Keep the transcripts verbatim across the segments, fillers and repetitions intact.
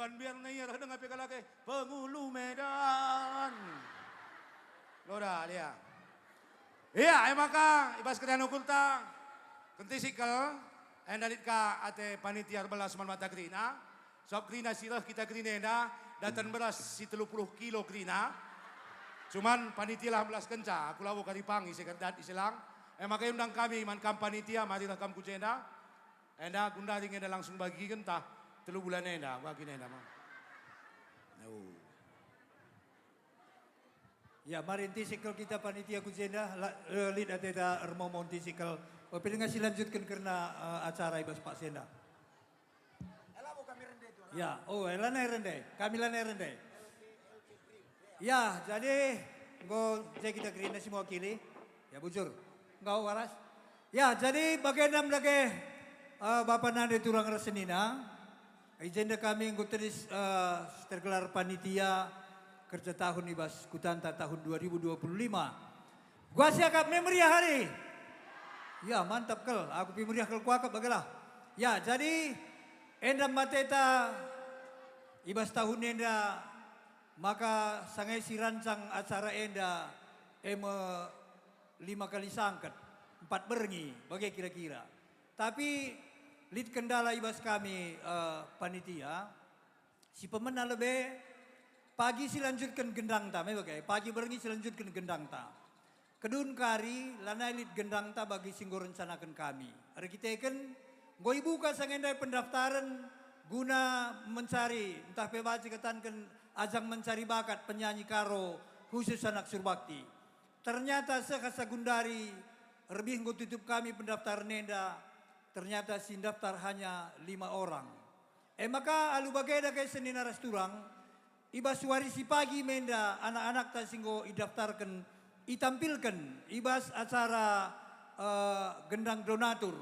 Ban biarna ia reh denga pe kalak e, pengulu Medan. Loda, lia. Ia, e maka, i bas kerina ukurta, kentisik kal, enda lit ka ate panitia erbelas man banta kerina, sabap kerina si reh kita kerina enda, daten beras si telu puluh kilo kerina. Cuman panitia lah belaskenca, aku labo kari pangi ise kerdat ise lang. E maka iundang kami man kam panitia, mari reh kam ku jenda. Enda gundari nge enda langsung bagikenta telu bulan enda, bagin enda, Mam. Oh. Ya, mari ntisik kal kita panitia ku jenda, la, eh, lit ateta ermomo ntisik kal. Ope denga si lanjutken kerna, eh, acara i bas paksa enda. Ya, oh, eh, lanai rende, kami lanai rende. Ya, jadi enggo je kita kerina si mewakili. Ya, bujur. Enggo waras. Ya, jadi bagenda me dage, eh, bapa nande turang ras senina. I jenda kami enggo tedis, eh, tergelar panitia kerja tahun i bas kutanta tahun dua ribu dua puluh lima. Kuga siakap me meriah ari? Ya, mantap kal. Aku pe meriah kal kuakap bagelah. Ya, jadi enda me ateta i bas tahun enda maka sanga si rancang acara enda e me lima kali sangket, empat berngi, bage kira-kira. Tapi lit kendala i bas kami, eh, panitia, si pemena lebe pagi si lanjutken gendangta, me bage, pagi berngi si lanjutken gendangta. Kedun kari lanai lit gendangta bagi si enggo rencanaken kami. Erkiteken enggo ibuka sanga ndai pendaftaren guna mencari, ntah pe banci kataken ajang mencari bakat penyanyi Karo khusus anak Surbakti. Ternyata seh asa gundari, erbih enggo tutup kami pendaftaren enda, ternyata si ndaftar hanya lima orang. E maka alu bagenda kai senina ras turang, i bas wari si pagi me enda anak-anakta si enggo idaftarken, itampilken i bas acara, eh, gendang donatur.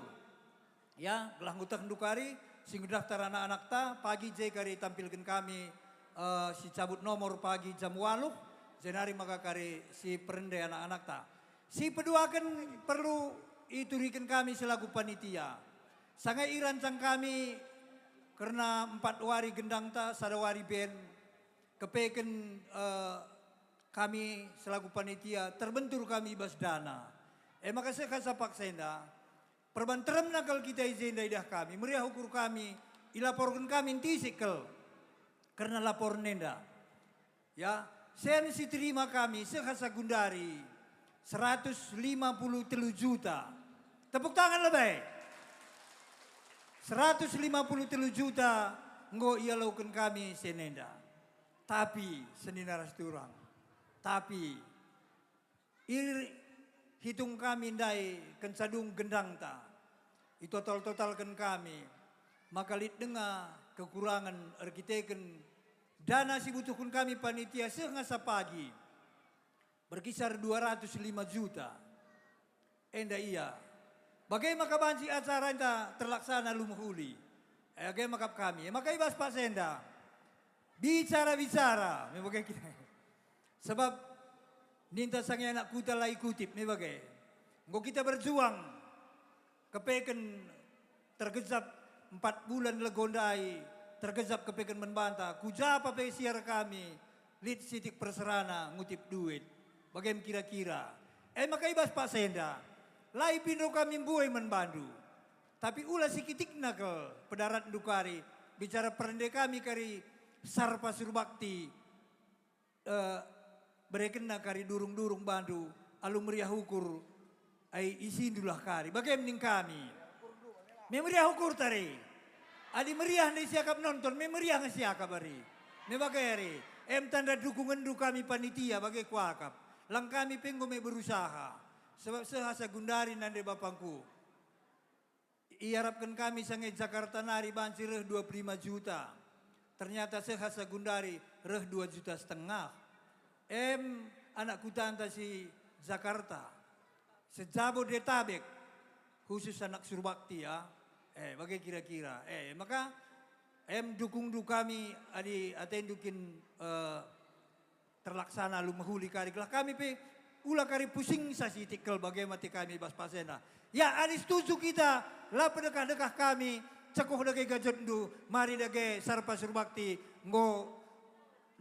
Ya, gelah enggo tehndu kari, si enggo daftar anak-anakta, pagi je kari tampilken kami, eh, si cabut nomor pagi jam waluh, jenari maka kari si perende anak-anakta. Si peduaken perlu ituriken kami selaku panitia. Sanga irancang kami kerna empat wari gendangta, sada wari ben, kepeken, eh, kami selaku panitia terbentur kami i bas dana. E maka seh asa paksa enda, perban teremna kal kita i jenda idah kami, meriah ukur kami, ilaporken kami ntisik kal kerna laporen enda. Ya, sen si terima kami seh asa gundari seratus lima puluh telu juta. Tepuk tangan lebe. Seratus lima puluh telu juta enggo ialoken kami sen enda. Tapi, senina ras turang, tapi, ihitung kami ndai kenca dung gendangta, itotal-totalken kami, maka lit denga kekurangen erkiteken dana si butuhken kami panitia seh asa pagi, berkisar dua ratus lima juta. Enda ia. Bage maka banci acara enda terlaksana alu mehuli. E, bage maka kami. E, maka i bas paksa enda. Bicara-bicara, me bage kita. Sebab ninta sanga anak kuta la ikutip, me bage. Enggo kita berjuang, kepeken tergejap empat bulan lego ndai, tergejap kepeken man banta, ku ja pe siar kami, lit sitik perserana ngutip duit. Bage me kira-kira. E maka i bas paksa enda, la ipindo kami mbue man bandu. Tapi ula sikitikna kal pedaratndu kari, bicara perende kami kari Sarpa Surbakti, eh, berekenna kari durung-durung bandu alu meriah ukur, ai isindulah kari. Bage me ning kami. Me meriah ukur tari. Adi meriah ndai siakap nonton, me meriah nge siakap ari. Me bage ari. Em tanda dukungenndu kami panitia bage kuakap. Lang kami pe enggo me berusaha. Sebab seh asa gundari nande bapangku. Iarapken kami sanga i Jakarta nari banci reh dua puluh lima juta. Ternyata seh asa gundari reh dua juta setengah. Em anak kutanta si Jakarta, se-Jabodetabek, khusus anak Surbakti ya. Eh, bage kira-kira. Eh, maka em dukungndu kami adi atendu kin, eh, terlaksana alu mehuli kari, gelah kami pe ula kari pusingsa sitik kal bage me ate kami bas paksa enda. Ya, adi setuju kita, la pedekah-dekah kami, Tekuh dage gajutndu, mari dage sarpa surbakti, enggo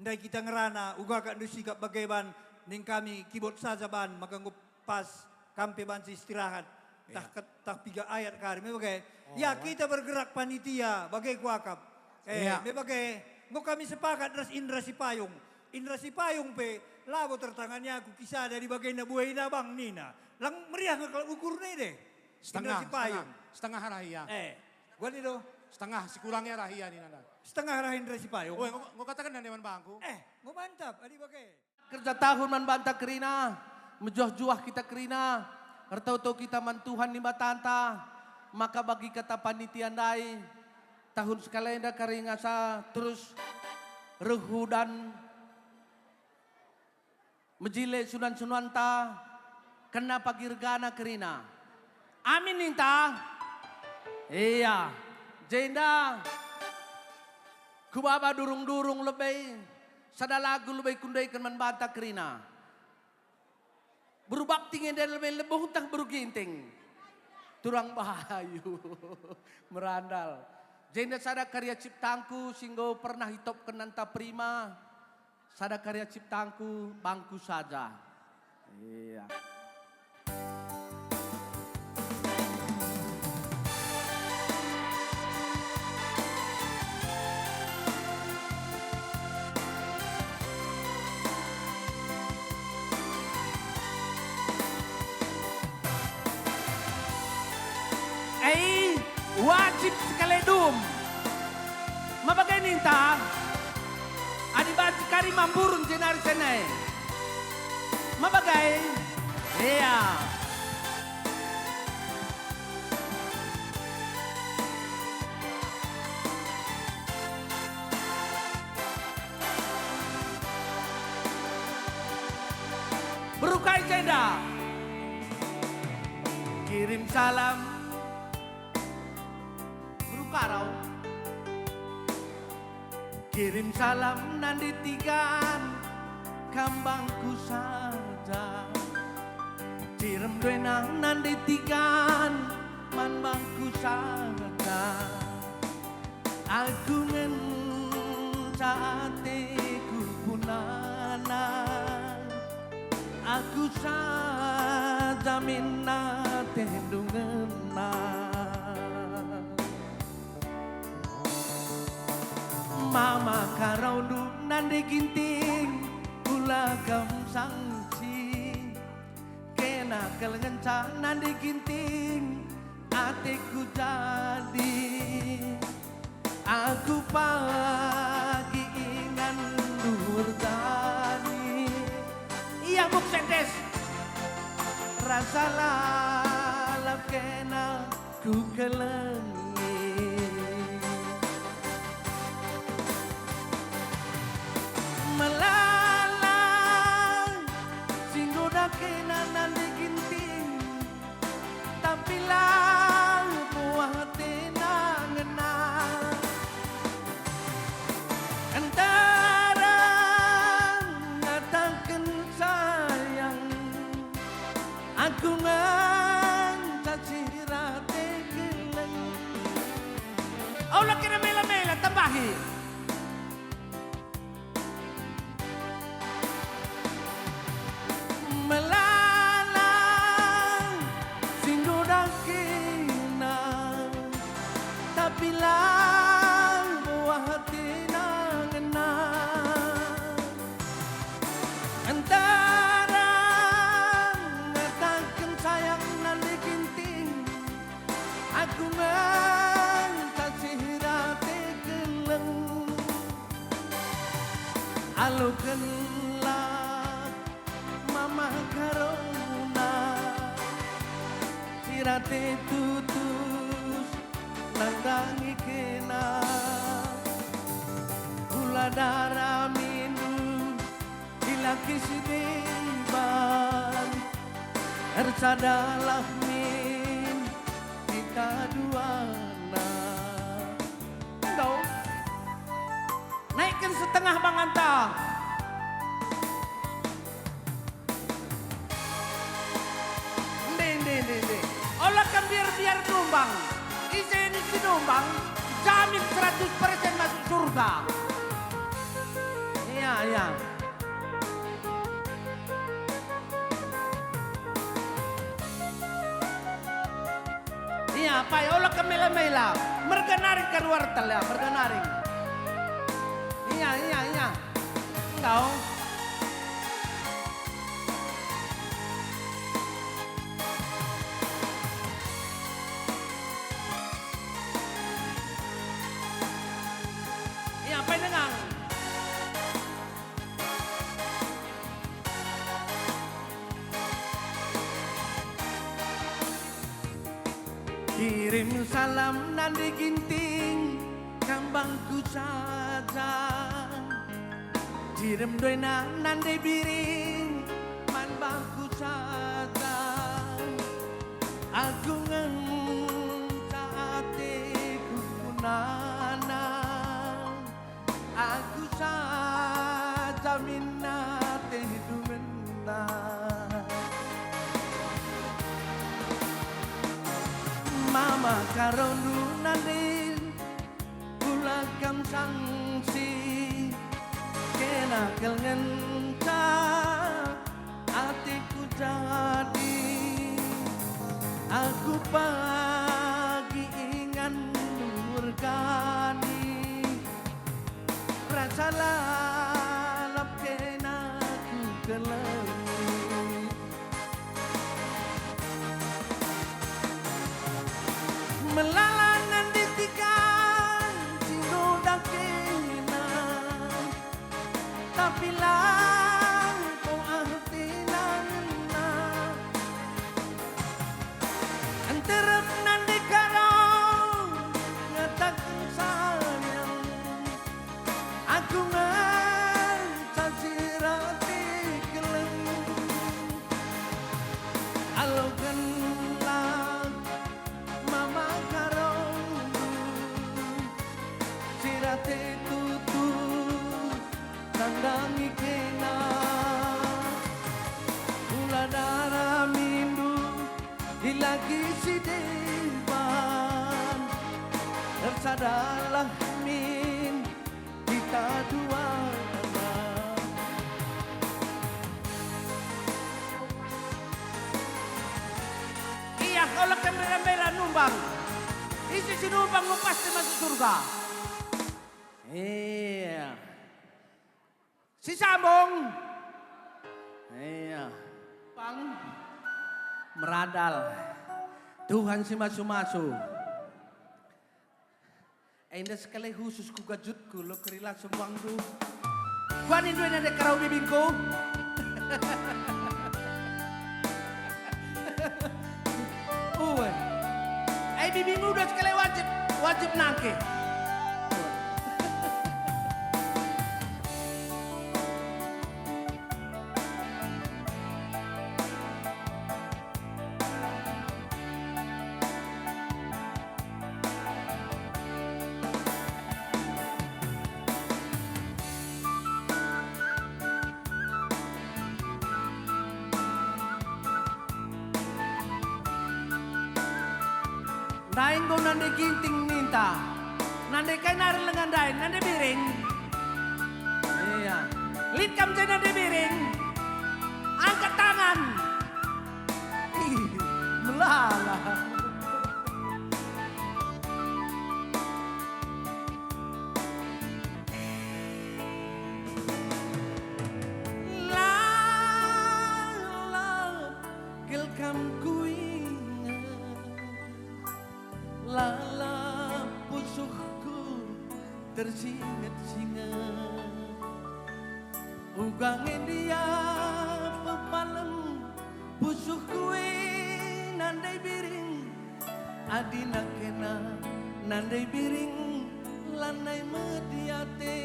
ndai kita ngerana, uga ka ndu sikap bage ban, ning kami kibot saja ban, maka enggo pas kam pe banci istirahat. Tah Iya. ket-, tah piga ayat kari, me bage. Oh, Ya, eh. kita bergerak panitia, bage kuakap. Eh, Iya. me bage, enggo kami sepakat ras Indra Sipayung. Indra Sipayung pe labo tertangani aku, kisah dari bagena buaina bang nina. Lang meriah nge kalau ukurna deh. Setengah, Indra Sipayung. setengah, setengah arah ia. Eh, gua nih doh. Setengah, sikurangnya arah ia nih nana. Setengah arah Indra Sipayung. Oh, enggo, enggo kataken nande man bangku. Eh, enggo mantap, adi bage. Kerja tahun man banta kerina, mejuah-juah kita kerina, ertoto kita man Tuhan Dibatanta, maka bagi kata panitia ndai, tahun sekalenda kari ngasa terus reh udan, mejile sunan-sunanta, kena pagi regana kerina. Amin ninta? Iya. Jenda kubaba durung-durung lebe, sada lagu lebe kundeken man banta kerina. Beru bakti nge lebe lebuh ntah beru ginting. Turang bayu. Merandal. Jenda sada karya ciptangku si enggo pernah itopken nanta Prima. Sada karya ciptangku, bangku saja. Iya. Ei, wajib sekali dum. Ma bage ninta? Adi banci kari mamburun jenari senai. Ma bage? Ea. Beru kai jenda? Kirim salam. Beru karau. Kirim salam nande tigan, kam bangku saja. Kirim duena nande tigan, man bangku saja. Aku ngenca ateku punana, aku saja min atendu ngena. Mama karaundu nande ginting, ula kam sangsi. Kena kal ngenca nande ginting, ateku jadi. Aku pagi ingan duhur tani. Ia buk sendes. Rasa lalap kena kukelengi. Melala, si nggoda kena nande ginting, tapi la buah atina ngena. Ntara ngataken sayang, aku ngenca sirate geleng. Ola kena mela-mela, tambahi. Melala si nggoda kena, tapi la buah atina ngena. Ntara ngataken sayang nande ginting, aku ngenca sirate geleng. Alokenlah mamah karona, sirate tutus nandangi kena. Kula dara mindu dilaki si deban, ersadalah min kita duana. Enggo. Naiken setengah banganta. Ende, ende, ende, ende. Ola kam biar-biar numbang. Ise Ini si numbang, jamin seratus persen masuk surga. Iya, iya. Iya, pai ola kemela-mela. Merga nari karuar tel ya, merga nari. Iya, iya, iya. Enggau. Ia pe dengang. Kirim salam nande Ginting, kam bangku saja. Kirim doena nande Biring, man bangku saja. Aku ngenca ateku punana. Aku saja min ateh dungenta. Mama karondu nande, kula kam sangsi, kena kal ngenca ateku jadi. Aku pagi ingan mergani. Rasa lalap kena kukelengi. Melala nanditikan si ngoda kena, tapi lang ko artina ngena. Nterem nande karo ngataken sayang. Aku ngenca si rati keleng. Alokenlah mama karondu, si rati tutu nandangi kena. Kula dara mindu, dilaki si deban, ersadalah min kita duana. Ia kau leken bera-bera numbang. Ise si numbang enggo pasti masuk surga. Iya. Si sambung. Iya. Pang meradal. Tuhan si masu-masu. Enda sekali khusus ku gajutku, lo kerila sembangku. Kuani duena dek karau bibingku. Uwe. Ai bibing udah sekali wajib, wajib nangke. Ndai enggo nande Ginting ninta. Nande kai nari lenga ndai, nande Biring. Iya. Lit kam je nande Biring. Angkat tangan. Ih, melala. Lalap kal kam kuinget, lalap pusuhku tersinget-singet. Uga nge ndia pepalem pusuhku e nande Biring. Adina kena nande Biring lanai medi ate.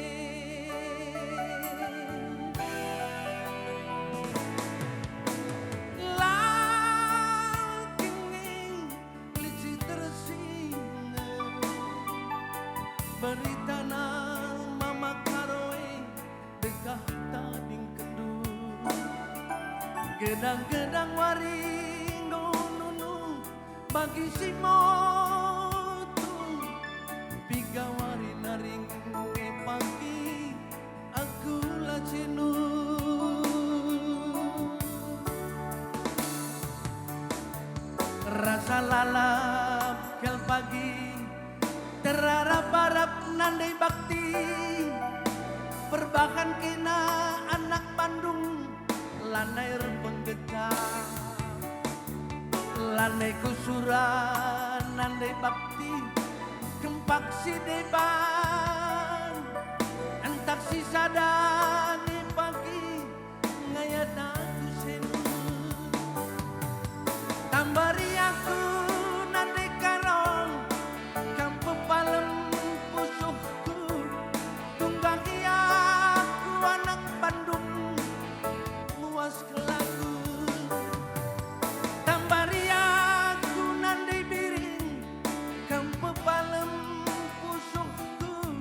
La kin nge lit si tersinget beritana mama Karo e. Dekah tadingkenndu. Gedang-gedang wari enggo nunu bagi si motu Lalap kal pagi, terarap-arap nande bakti, perbahan kena anak Bandung, lanai erpenggecap. Lanai kusura nande bakti, kempak si deban, entak si sada nge pagi, ngayat aku senu. Tambari aku nande karong, kam pepalem pusuhku, tunggahi aku anak Bandung, muas kelaku. Tambari aku nande biring, kam pepalem pusuhku,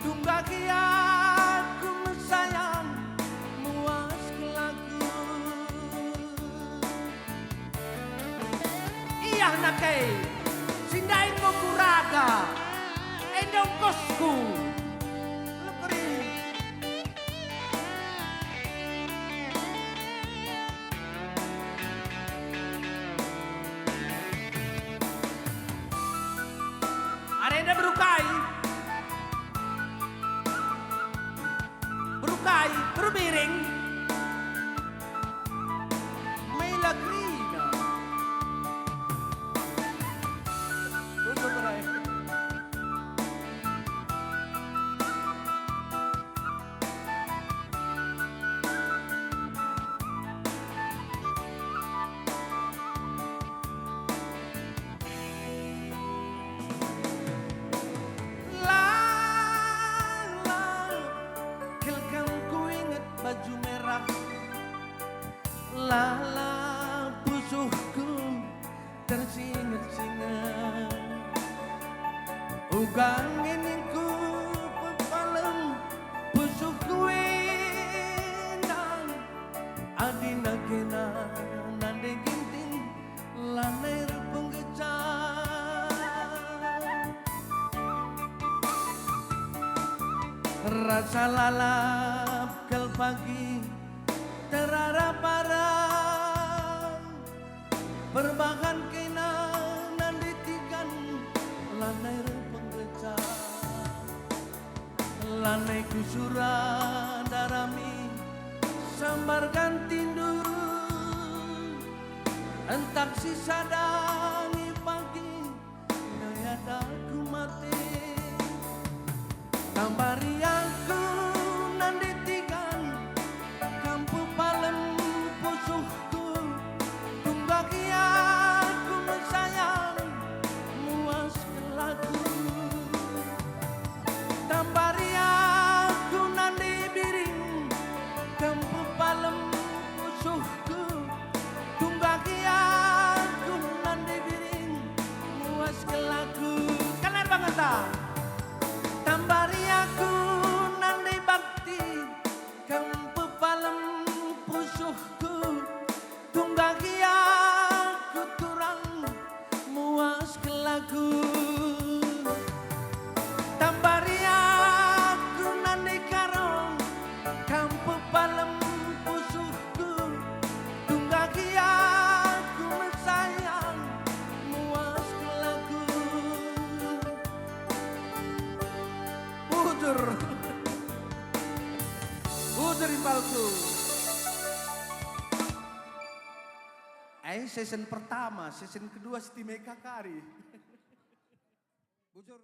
tunggahi aku me sayang, muas kelaku. Iah nake, si ndai enggo kuraga, enda ongkosku. Lekeri. Arenda beru kai? Beru kai? Beru biring? Mela kerina. Beru berai. Lalap, kal kam kuinget baju merah. Lalap pusuhku tersinget-singet. Uga ngeningku pepalem pusuhku enda, adina kena nande Ginting, lanai erpenggecap. Rasa lalap kal pagi, terarap-arap, perbahan kena nande tigan, lanai erpenggecap. Lanai kusura darami, sambar ganti nduru, entak si sada nge pagi, ngayat aku mate. Tambari aku nande tigan, kam pepalem pusuhku, tunggahi aku me sayang, muas kelaku. Tambari aku nande biring, kam pepalem pusuhku, tunggahi aku nande biring, muas kelaku. Kanar bangata. Tambari aku nande bakti, kam pepalem pusuhku, tunggahi aku turang, muas kelaku. Tambari aku nande karong, kam pepalem pusuhku, tunggahi aku me sayang, muas kelaku. Bujur. Bujur impalku. Eh, season pertama, season kedua si Timeka kari. Bujur.